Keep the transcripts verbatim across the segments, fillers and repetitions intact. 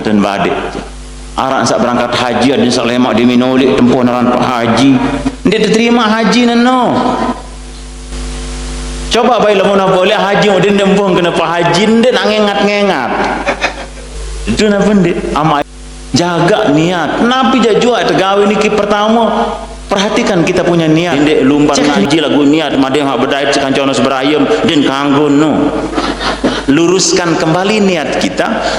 dan badek. Arak sak berangkat haji, ada sak lemak di Minolik, tempuh naran Pak Haji. Ndeq diterima haji neno. Coba bae lamun apa oleh haji, udah nembung kena Pak Haji, ndeq nak ngengat-ngengat. Itu napa ndeq? Amal jaga niat. Napi jaq juaq tegawe niki pertama? Perhatikan kita punya niat. Ndeq lumbar ngaji lagu niat, madeng hak bedait sekancana seberayem, den kanggo no. Luruskan kembali niat kita.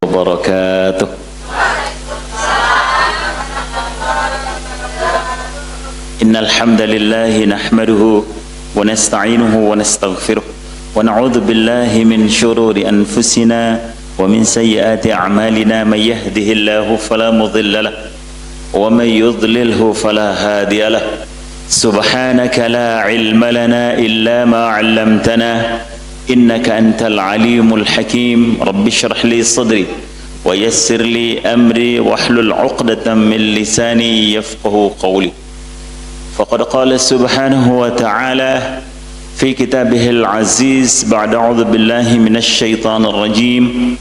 Wabarakatuh. إن الحمد لله نحمده ونستعينه ونستغفره، ونعوذ بالله من شرور أنفسنا ومن سيئات أعمالنا. من يهده الله فلا مضل له، ومن يضلله فلا هادي له. سبحانك لا علم لنا إلا ما علمتنا، إنك أنت العليم الحكيم. رب اشرح لي صدري ويسر لي أمري واحلل عقدة من لساني يفقه قولي. فقد قال سبحانه وتعالى في كتابه العزيز بعد أعوذ بالله من الشيطان الرجيم: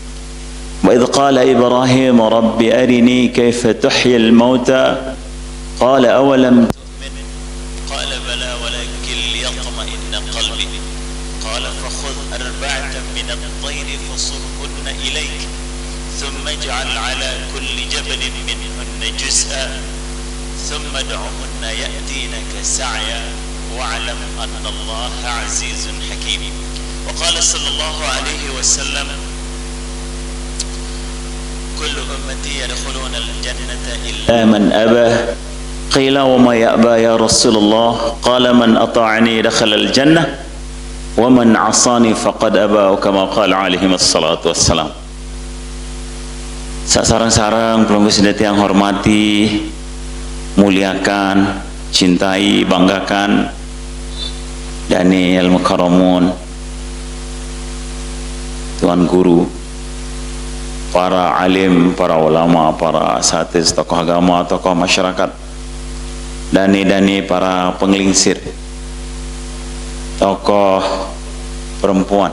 وإذ قال إبراهيم رب أرني كيف تحيي الموتى قال أولم تؤمن قال بلى ولكن ليطمئن قلبي قال فخذ أربعة من الطير فصرهن إليك ثم اجعل على كل جبل منهن جزءا ثم ادعهن يأتينك سعيا واعلم أن الله عزيز حكيم. وقال صلى الله عليه وسلم: كل أمتي يدخلون الجنة إلا من أبى. قيل: وما يأبى يا رسول الله؟ قال: من أطاعني دخل الجنة ومن عصاني فقد أبى، أو كما قال عليه الصلاة والسلام. Sak sareng-sareng pelungguh sida tiang hormati, muliakan, cintai, banggakan, Daniel Mukarramun, Tuan Guru, para alim, para ulama, para asatiz, tokoh agama, tokoh masyarakat, dane-dane para penglingsir, tokoh perempuan.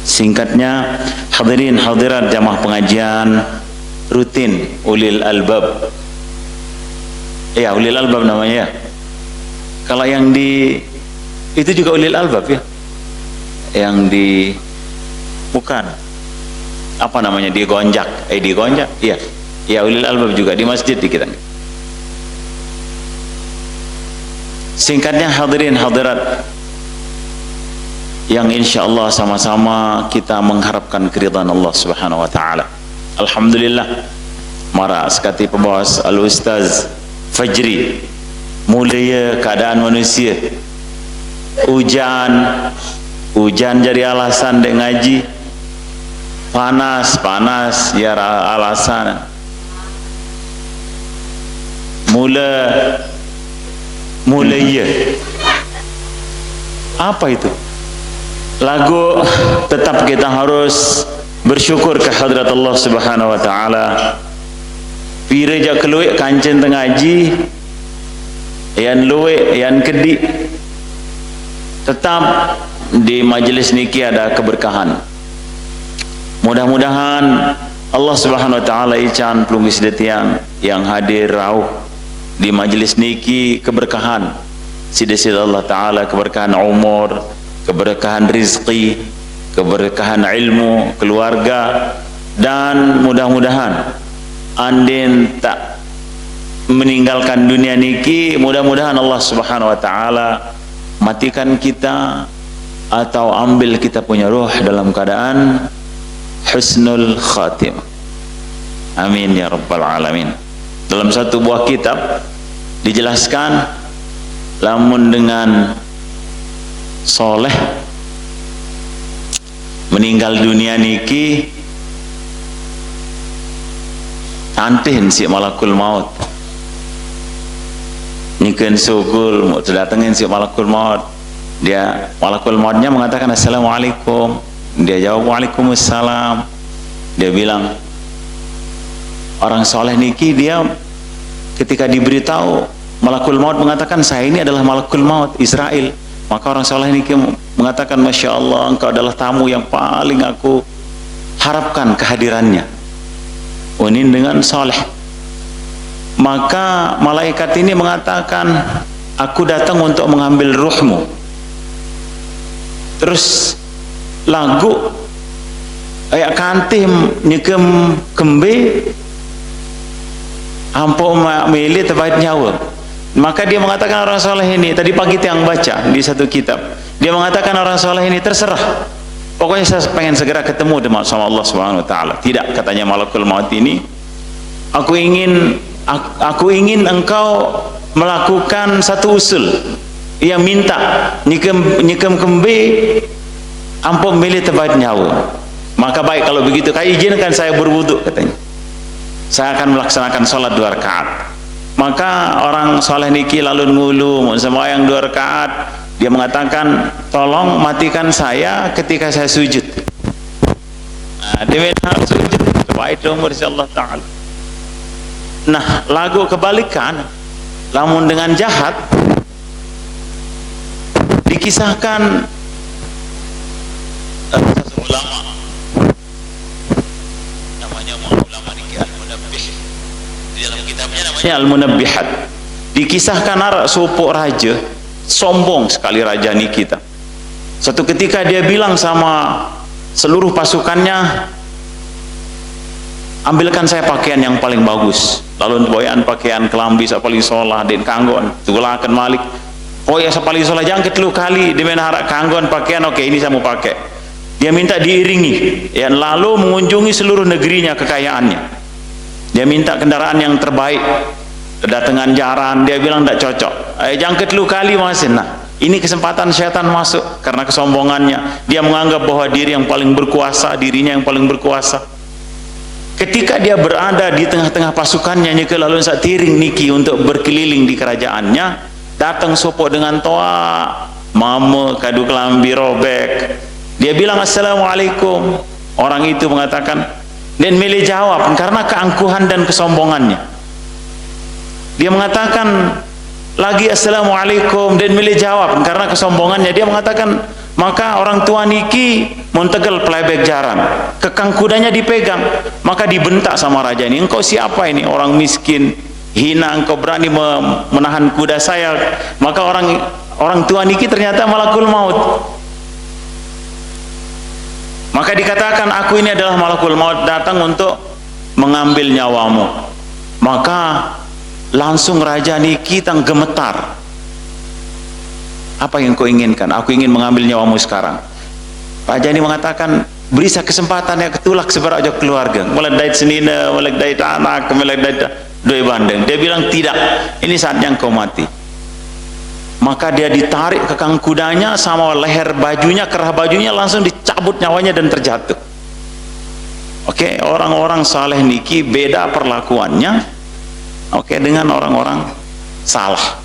Singkatnya, hadirin hadirat jamaah pengajian rutin Ulil Albab. Ya, Ulil Albab namanya ya. Kalau yang di itu juga Ulil Albab ya. Yang di bukan apa namanya di Gonjak, eh di Gonjak, iya. Ya Ulil Albab juga di masjid di kita. Singkatnya hadirin hadirat yang insya Allah sama-sama kita mengharapkan keridhaan Allah Subhanahu wa taala. Alhamdulillah. Mara sekati pebos Al Ustaz Fajri. Mulia keadaan manusia. Ujan, ujan jadi alasan dek ngaji. Panas, panas ya alasan. Mula mula iya. Apa itu? Lagu tetap kita harus bersyukur ke hadrat Allah Subhanahu wa taala. Pira jak keluik kancen tengaji, yan luik, yan kedi. Tetap di majelis niki ada keberkahan. Mudah-mudahan Allah Subhanahu wa taala ican pelungguh sida tiang yang hadir rauh di majelis niki keberkahan. Sida-sida Allah taala keberkahan umur, keberkahan rizki, keberkahan ilmu, keluarga, dan mudah-mudahan andin tak meninggalkan dunia niki, mudah-mudahan Allah Subhanahu wa taala matikan kita atau ambil kita punya roh dalam keadaan husnul khatimah. Amin ya rabbal alamin. Dalam satu buah kitab dijelaskan, lamun dengan soleh meninggal dunia niki antihin si malakul maut. Nikeun sugul, mau datengin si malakul maut. Dia, malakul mautnya mengatakan, "Assalamualaikum." Dia jawab, "Waalaikumsalam." Dia bilang, orang soleh niki dia ketika diberitahu Malakul maut mengatakan, "Saya ini adalah malakul maut, Israel." Maka orang saleh ini mengatakan, "Masya Allah, engkau adalah tamu yang paling aku harapkan kehadirannya." Unin dengan saleh. Maka malaikat ini mengatakan, "Aku datang untuk mengambil ruhmu." Terus lagu, aya kantih nyekem kembe, ampo ma-, mele tebait nyawa. Maka dia mengatakan orang saleh ini, tadi pagi tiang baca di satu kitab, dia mengatakan orang saleh ini, "Terserah. Pokoknya saya pengen segera ketemu sama Allah Subhanahu wa Ta'ala." "Tidak," katanya malakul maut ini, "aku ingin, ak-, aku ingin engkau melakukan satu usul." Ia minta, "Nyekem, nyekem kembe, ampo mele tebait nyawa." "Maka baik kalau begitu, kami izinkan saya berwudu," katanya. "Saya akan melaksanakan sholat dua rakaat." Maka orang saleh niki lalu ngulu, mau sembahyang dua rakaat. Dia mengatakan, "Tolong matikan saya ketika saya sujud." Nah, dia minta sujud, baik umur si Allah Ta'ala. Nah, lagu kebalikan, lamun dengan jahat, dikisahkan, eh, satu ulama, namanya ulama niki Al-Munabbih. Di dalam kitabnya namanya Al-Munabbihat. Dikisahkan arak sopok raja, sombong sekali raja niki ta. Satu ketika dia bilang sama seluruh pasukannya, "Ambilkan saya pakaian yang paling bagus." Lalu boyan pakaian kelambi sak paling solah, den kanggon, tulaken malik. "Oh ya, sak paling solah, jangke telu kali, dia main harak kanggon pakaian, oke, ini saya mau pakai." Dia minta diiringi, ya, lalu mengunjungi seluruh negerinya, kekayaannya. Dia minta kendaraan yang terbaik, kedatangan jaran, dia bilang tidak cocok. "Eh, jangke telu kali masih." Nah, ini kesempatan setan masuk karena kesombongannya. Dia menganggap bahwa diri yang paling berkuasa, dirinya yang paling berkuasa. Ketika dia berada di tengah-tengah pasukannya, nyeke lalu sak tiring niki untuk berkeliling di kerajaannya, datang sopok dengan toa, mame kadu kelambi robek. Dia bilang, "Assalamualaikum." Orang itu mengatakan, den mele jawab karena keangkuhan dan kesombongannya. Dia mengatakan lagi, "Assalamualaikum," den mele jawab karena kesombongannya. Dia mengatakan, maka orang tua niki mun tegel pelebek jaran, kekang kudanya dipegang, maka dibentak sama raja ini, "Engkau siapa ini? Orang miskin, hina, engkau berani me-, menahan kuda saya." Maka orang, orang tua niki ternyata malakul maut. Maka dikatakan, "Aku ini adalah malakul maut, datang untuk mengambil nyawamu." Maka langsung raja niki tang gemetar. "Apa yang kau inginkan?" "Aku ingin mengambil nyawamu sekarang." Raja ini mengatakan, "Beri saya kesempatan ya, ketulak seberak aja keluarga. Mulai dari senina, mulai dari anak, mulai dari dua banding." Dia bilang, "Tidak, ini saatnya engkau mati." Maka dia ditarik kekang kudanya sama leher bajunya, kerah bajunya, langsung dicabut nyawanya dan terjatuh. Oke, orang-orang saleh niki beda perlakuannya, oke, dengan orang-orang salah.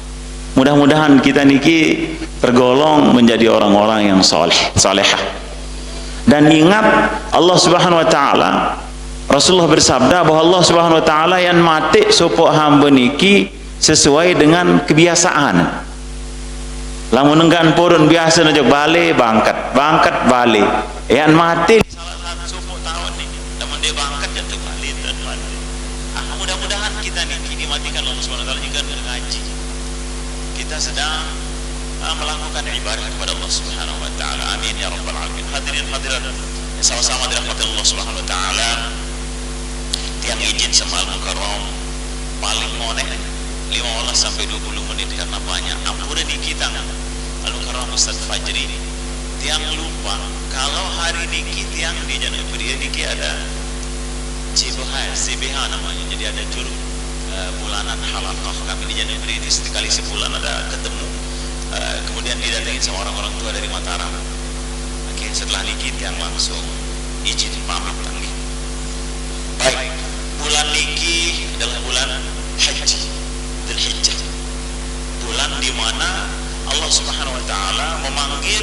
Mudah-mudahan kita niki tergolong menjadi orang-orang yang saleh, salehah. Dan ingat, Allah Subhanahu wa Ta'ala, Rasulullah bersabda bahwa Allah Subhanahu wa Ta'ala yang mati sopok hamba niki sesuai dengan kebiasaan. Lamun enggan purun biasa najak bale, bangkat, bangkat, bale. Yang mati salah satu sopok tahun ni, lamun dia bangkat, jatuh bale, dan bale. Ah, mudah-mudahan kita ni dimatikan Allah Subhanahu wa Ta'ala juga ngaji. Kita sedang, ah, melakukan ibadah kepada Allah Subhanahu wa Ta'ala. Amin ya rabbal alamin. Hadirin hadirat, sama-sama dirahmati Allah Subhanahu wa Ta'ala. Tiang izin sama Al Mukarram, paling ngonek lima belas sampai dua puluh menit karena banyak. Ampura niki tang Al Mukarram Ustaz Fajri. Tiang lupa kalau hari niki tiang di Januari niki ada C B H, C B H namanya. Jadi ada curug, eh, bulanan halaqah. Kami di Januari ini sekali sebulan ada ketemu. Eh, kemudian didatengin sama orang-orang tua dari Mataram. Oke, setelah niki tiang langsung izin pamit lagi. Baik, bulan niki adalah bulan haji, Dzulhijjah. Bulan di mana Allah Subhanahu wa Ta'ala memanggil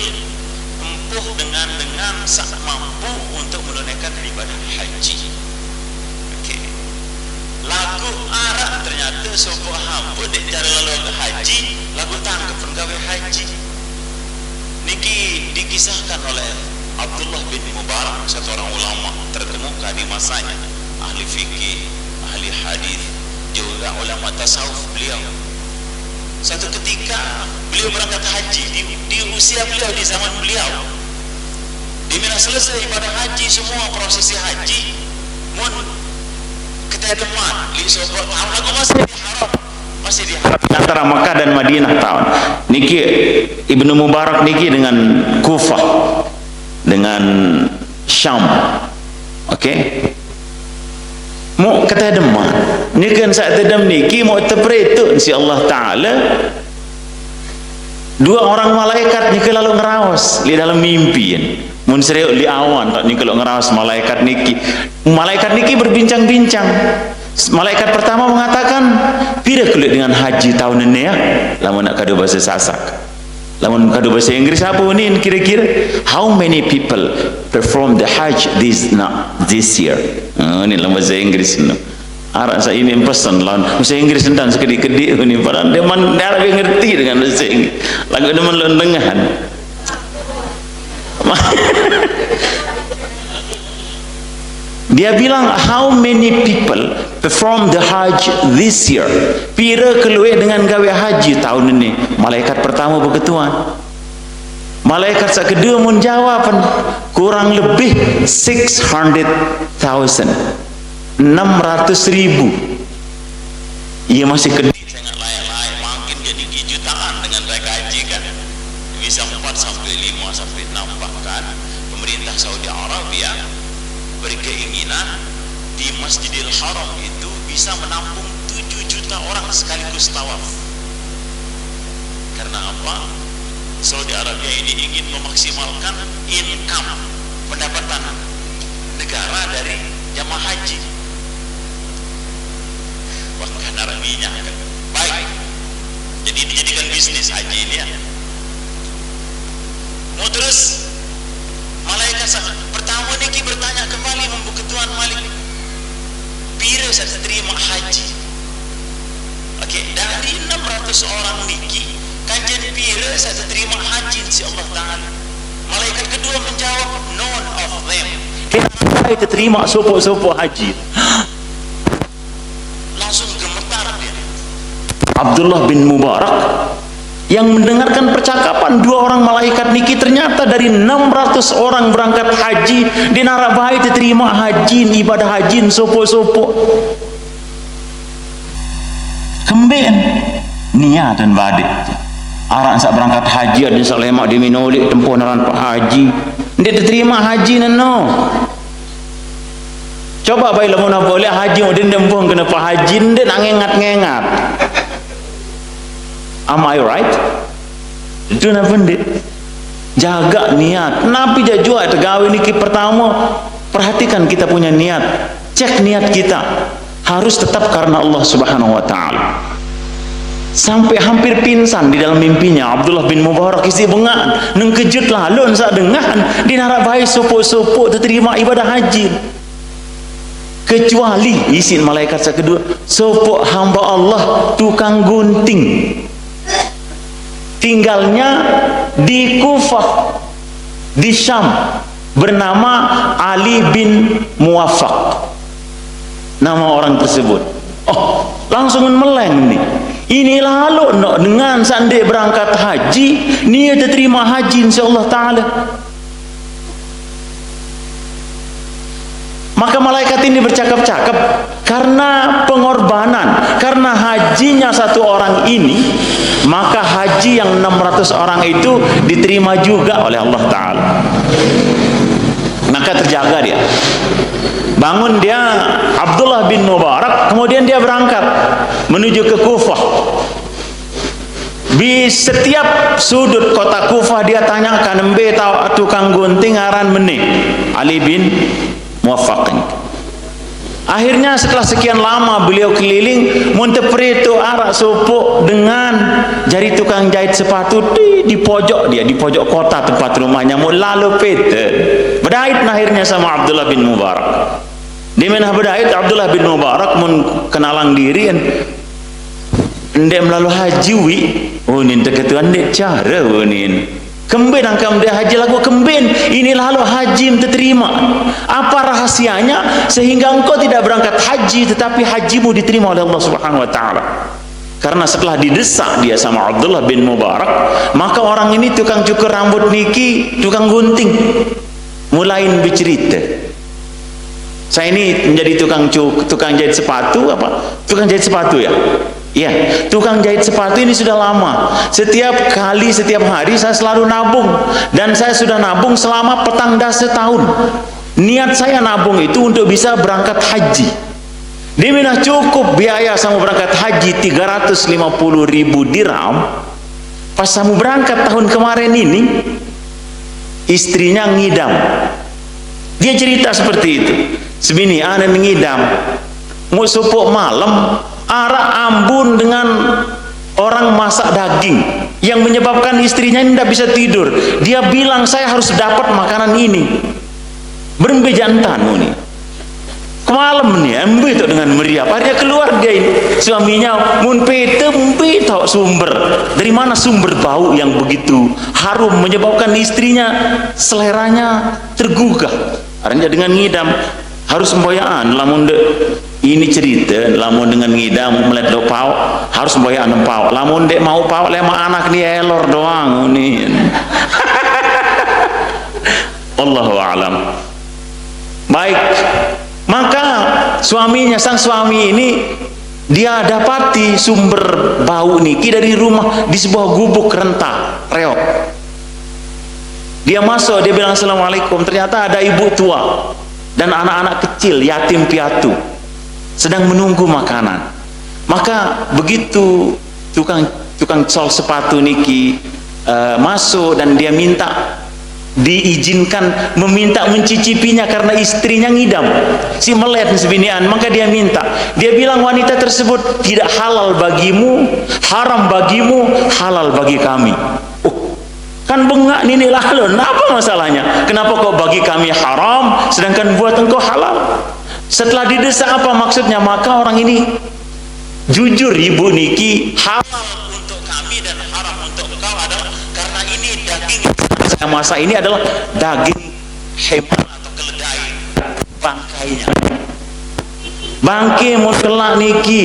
empuh dengan, dengan sak mampu untuk menunaikan ibadah haji. Oke. Lagu arak ternyata sopoq hampa ndeq jari lalo haji, lagu tangkep gawe haji. Niki dikisahkan oleh Abdullah bin Mubarak, satu orang ulama terkemuka di masanya, ahli fikih, ahli hadis, juga ulama tasawuf beliau. Satu ketika beliau berangkat haji di, di usia beliau, di zaman beliau. Di mina selesai ibadah haji, semua prosesi haji, mun kita deman, li sopoq taun lagu masih di Haram, masih di Haram. Antara Mekah dan Madinah taun. Niki Ibnu Mubarak niki dengan Kufah, dengan Syam. Oke? Mau kita deman. Niki saq tedem niki mau teperetuk si Allah Taala. Dua orang malaikat niki lalu ngeraos li dalam mimpi, yen. Mun serioq li awan, tak niki lalu ngeraos malaikat niki. Malaikat niki berbincang-bincang. Malaikat pertama mengatakan, "Pire kelueq dengan haji taun ini, ya?" Lamun nak kadu bahasa Sasak. Lamun kadu bahasa Inggris apa ini kira-kira? "How many people perform the Hajj this, na-, this year?" Oh, ini dalam bahasa Inggris, no. Araq saq ini pesen lawan bahasa Inggris entan sekediq-kediq ni, padahal dia man-, dia araq ngerti dengan bahasa Inggris. Lagu demen lon tengahan. Dia bilang, "How many people perform the Hajj this year?" Pire kelueq dengan gawe haji taun ini? Malaikat pertama beketuan. Malaikat saq kedue mun jawaban, kurang lebih six hundred thousand. Enam ratus ribu. Iya masih kediq. Sangat layak-layak, mangkin jadi jutaan dengan naik haji kan. Bisa empat sampai lima sampai enam bahkan. Pemerintah Saudi Arabia berkeinginan di Masjidil Haram itu bisa menampung tujuh juta orang sekaligus tawaf. Karena apa? Saudi Arabia ini ingin memaksimalkan income, pendapatan negara dari jamaah haji. Bahkan araq minyak. Baik. Jadi dijadikan bisnis haji ini, ya. Mau terus, malaikat sa-, pertama niki bertanya kembali, membuka Tuhan Malik. Pire saq terima haji? Oke, dari enam ratus orang niki, kancen pire saq terima haji si Allah Taala? Malaikat kedua menjawab, "None of them." Ndeq terima sopoq-sopoq haji. Langsung gemetar dia. Abdullah bin Mubarak yang mendengarkan percakapan dua orang malaikat niki, ternyata dari enam ratus orang berangkat haji, ndeq naraq bae teterima hajin, ibadah hajin sopoq-sopoq. Kembeqn niatan badeq. Araq saq berangkat haji, ada saq lemaq di Minolik, tempuh naran Pak Haji. Ndeq teterima hajin eno. Coba bae lamun apa leq haji, udah nembung kene Pak Haji, ndeq naq ngengat-ngengat. Am I right? Itu napa ndeq? Jaga niat. Napi jaq juaq tegawe niki pertama, perhatikan kita punya niat. Cek niat kita. Harus tetap karena Allah Subhanahu wa Ta'ala. Sampai hampir pingsan di dalam mimpinya Abdullah bin Mubarak, isiq bengaq, nengkejut lalu saq dengan, ndeq naraq bae sopoq-sopoq teterima ibadah haji. Kecuali isiq malaikat saq kedue, sopoq hamba Allah tukang gunting. Tinggalnya di Kufah, di Syam, bernama Ali bin Muwaffaq. Nama orang tersebut. Oh, langsung meleng ni. Ini lalu no dengan saq ndeq berangkat haji, nie teterima haji insyaallah taala. Maka malaikat ini bercakap-cakap karena pengorbanan, karena hajinya satu orang ini, maka haji yang enam ratus orang itu diterima juga oleh Allah Ta'ala. Maka terjaga dia. Bangun dia, Abdullah bin Mubarak, kemudian dia berangkat menuju ke Kufah. Di setiap sudut kota Kufah dia tanyakan, "Embe taoq tukang gunting aran mene?" Ali bin Muwaffaq. Akhirnya setelah sekian lama beliau keliling, mun teperito araq sopoq dengan jari tukang jahit sepatu di, di pojok dia, di pojok kota tempat rumahnya, mun lalo pete. Bedait akhirnya sama Abdullah bin Mubarak. Di menah bedait Abdullah bin Mubarak mun kenalang diri, en. Ndeq melalo haji, wi. Unin teketuan ndeq cara, unin. Kemben angkam ndeq haji laguq kemben, ini lalo haji teterima. Apa rahasianya sehingga engkau tidak berangkat haji tetapi hajimu diterima oleh Allah Subhanahu wa Ta'ala? Karena setelah didesak dia sama Abdullah bin Mubarak, maka orang ini tukang cukur rambut niki, tukang gunting, mulain bercerita. Saya ini menjadi tukang cuk, tukang jahit sepatu apa? Tukang jahit sepatu, ya? Iya, tukang jahit sepatu ini sudah lama. Setiap kali, setiap hari saya selalu nabung. Dan saya sudah nabung selama petang dasa tahun. Niat saya nabung itu untuk bisa berangkat haji. Di menah cukup biaya sama berangkat haji tiga ratus lima puluh ribu dirham. Pas sama berangkat tahun kemarin ini, istrinya ngidam. Dia cerita seperti itu. Sebini, ane ngidam. Mau supuk malam, araq ambun dengan orang masak daging yang menyebabkan istrinya ini tidak bisa tidur. Dia bilang, "Saya harus dapat makanan ini." Berembe jantan, muni. Kemalem ni, embe tu dengan meriap. Akhirnya keluar dia ini. Suaminya, mun pete, embe tu sumber. Dari mana sumber bau yang begitu harum menyebabkan istrinya, seleranya tergugah? Akhirnya dengan ngidam, harus semboyaan, lamun ndeq, ini cerita, lamun dengan ngidam, melet do paoq, harus semboyaan paoq. Lamun ndeq mau paoq, lemaq anak ni elor doang, unin. Allahu a'lam. Baik, maka suaminya, sang suami ini, dia dapati sumber bau niki dari rumah di sebuah gubuk renta, reot. Dia masuk, dia bilang, "Assalamualaikum." Ternyata ada ibu tua dan anak-anak kecil, yatim piatu, sedang menunggu makanan. Maka begitu tukang, tukang sol sepatu niki, eh, masuk dan dia minta, diizinkan meminta mencicipinya karena istrinya ngidam. Si melet sebinian, maka dia minta. Dia bilang wanita tersebut, "Tidak halal bagimu, haram bagimu, halal bagi kami." Oh, kan bengaq nini lalo. Apa masalahnya? Kenapa kok bagi kami haram, sedangkan buat engkau halal? Setelah didesak, apa maksudnya? Maka orang ini jujur, ibu niki, halal untuk kami dan haram untuk engkau adalah karena ini daging yang saya masak ini adalah daging hewan atau keledai, bangkainya. Bangke mun kelaq niki.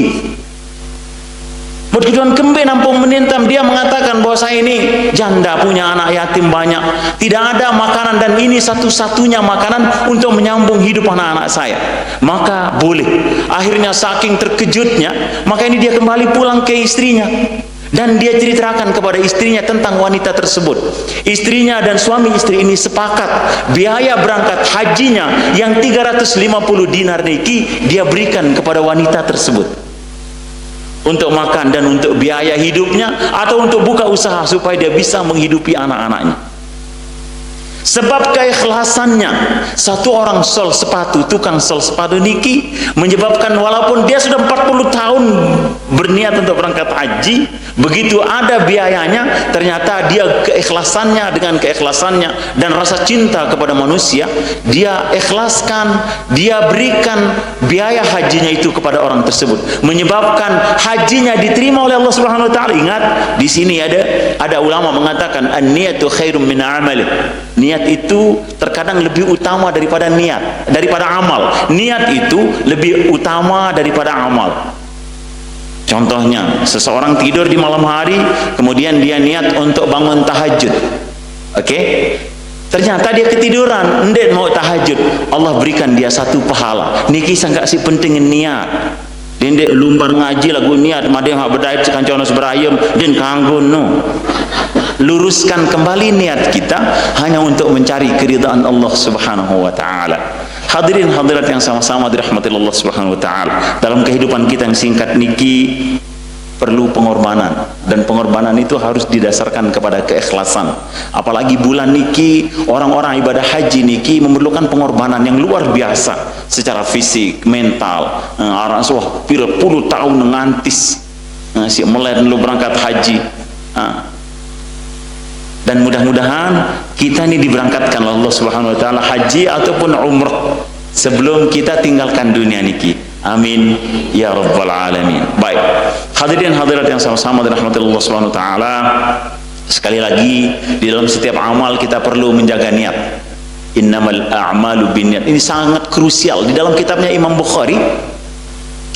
Mun ketuan kembe nampung menintam, dia mengatakan bahwa saya ini janda, punya anak yatim banyak. Tidak ada makanan dan ini satu-satunya makanan untuk menyambung hidup anak-anak saya. Maka boleh. Akhirnya saking terkejutnya, maka ini dia kembali pulang ke istrinya. Dan dia ceritakan kepada istrinya tentang wanita tersebut. Istrinya dan suami istri ini sepakat biaya berangkat hajinya yang tiga ratus lima puluh dinar niki dia berikan kepada wanita tersebut. Untuk makan dan untuk biaya hidupnya atau untuk buka usaha supaya dia bisa menghidupi anak-anaknya. Sebab keikhlasannya, satu orang sol sepatu, tukang sol sepatu niki menyebabkan walaupun dia sudah empat puluh tahun berniat untuk berangkat haji, begitu ada biayanya, ternyata dia keikhlasannya, dengan keikhlasannya dan rasa cinta kepada manusia, dia ikhlaskan, dia berikan biaya hajinya itu kepada orang tersebut, menyebabkan hajinya diterima oleh Allah Subhanahu wa Ta'ala. Ingat, di sini ada, ada ulama mengatakan, "An-niyatu khairum min amalih." Niat itu terkadang lebih utama daripada niat, daripada amal. Niat itu lebih utama daripada amal. Contohnya, seseorang tidur di malam hari, kemudian dia niat untuk bangun tahajud. Oke? Ternyata dia ketiduran, ndeq mau tahajud. Allah berikan dia satu pahala. Niki sangkaq siq penting niat. Dia ndeq lumbar ngaji laguq niat, madeh maq bedait siq kancane seberayem, ndeq kanggo no. Luruskan kembali niat kita hanya untuk mencari keridhaan Allah Subhanahu wa Ta'ala. Hadirin hadirat yang sama-sama dirahmati Allah Subhanahu wa Ta'ala, dalam kehidupan kita yang singkat niki perlu pengorbanan, dan pengorbanan itu harus didasarkan kepada keikhlasan. Apalagi bulan niki, orang-orang ibadah haji niki memerlukan pengorbanan yang luar biasa secara fisik, mental. Eh, araq saq pire puluh tahun ngantis. Nah, siq melet lu berangkat haji. Nah. Dan mudah-mudahan kita ini diberangkatkan oleh Allah Subhanahu wa Ta'ala, haji ataupun umrah. sebelum kita tinggalkan dunia niki. Amin ya rabbal alamin. Baik, hadirin hadirat yang sama-sama dirahmati Allah Subhanahu wa taala. Sekali lagi, di dalam setiap amal kita perlu menjaga niat. Innamal a'malu binniyat. Ini sangat krusial. Di dalam kitabnya Imam Bukhari,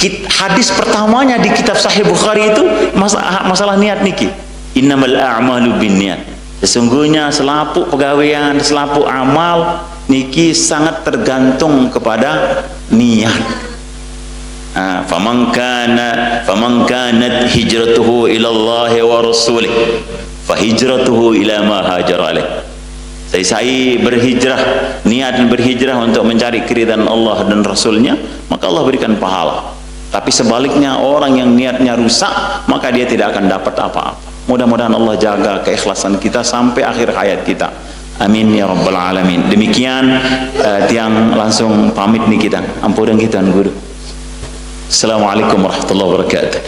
kit- hadis pertamanya di kitab Sahih Bukhari itu mas- masalah niat niki. Innamal a'malu binniyat. Sesungguhnya selapuq pegawean, selapuq amal niki sangat tergantung kepada niat. Ha, faman kana faman kanat hijratuhu ila Allah wa rasulih, fa hijratuhu ila ma hajara alaih. Sai-sai berhijrah, niat berhijrah untuk mencari keridhaan Allah dan Rasulnya, maka Allah berikan pahala. Tapi sebaliknya, orang yang niatnya rusak, maka dia tidak akan dapat apa-apa. Mudah-mudahan Allah jaga keikhlasan kita sampai akhir hayat kita. Amin ya rabbal alamin. Demikian, eh, tiang langsung pamit niki, tiang. Ampun kita, Guru. Assalamualaikum warahmatullahi wabarakatuh.